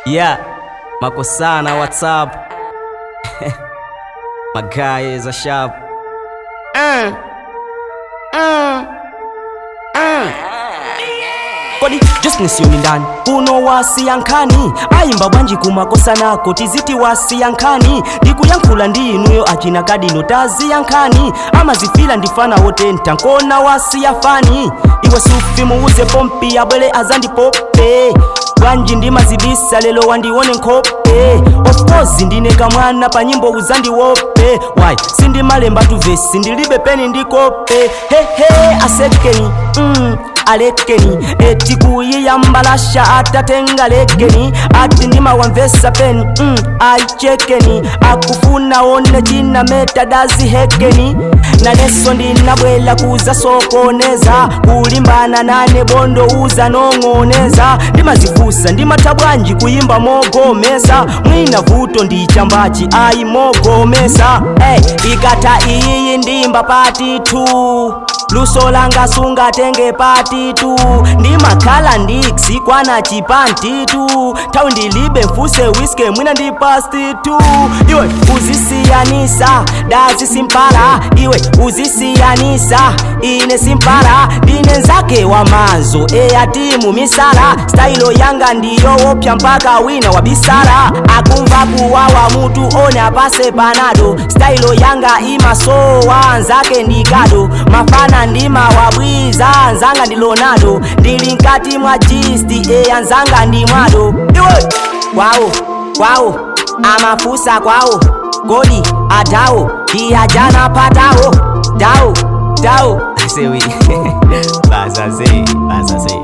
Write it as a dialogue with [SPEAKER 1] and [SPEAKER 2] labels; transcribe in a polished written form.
[SPEAKER 1] Yeah, Makosana, what's up? My guy is a sharp. Kodi Justin yoni ndani kuno wasiyankhani ayimba bwanji kumakosa nako tiziti wasiyankhani ndikuyankhula ndi inuyo achina kadino taziyankhani amazifila ndifana wotentha nkona wasiyafani iwe sufi muuze pompi abwere azandipope bwanji ndimazibisa lelo wandione nkhope of course ndine kamwana pa nyimbo uzandiope why sindimalemba tuvesi ndilibe peni ndikope hehe asekeni alekeni eti kuyiyambalasha atatenga lekeni ati ndimawamvesa peni aichekeni akufuna one china metadazi hekeni naneso ndinabwela kuza sokoneza kulimbana nane bondo uza nong'oneza ndimazifusa ndimatha bwanji kuyimba mogomesa mwina vuto ndichambachi ayi mogomesa hey, ikatha iyiyi ndimba pati 2 luso langa sungatenge pati 2 ndimakhala ndiksikwana chipanti 2 nthawi ndilibe mfuse wiske mwina ndi pasti 2 iwe uzisiyanisa dazi simpala iwe uzisiyanisa ine simpala ndine nzake wa mazo eyatimu misala stailo yanga ndiyo wopya mpaka wina wabisala akumva kuwawa mutu one apase panado stailo yanga imasowa nzake ndikado mafana ndimawabwiza nzanga ndi Lonado ndili nkati mwa gisti eya nzanga ndi mwado iwe kwawo kwawo amafusa kwawo kodi adawo ndiyajana patawo dawo dawo
[SPEAKER 2] Asewi. Bazaze, bazaze.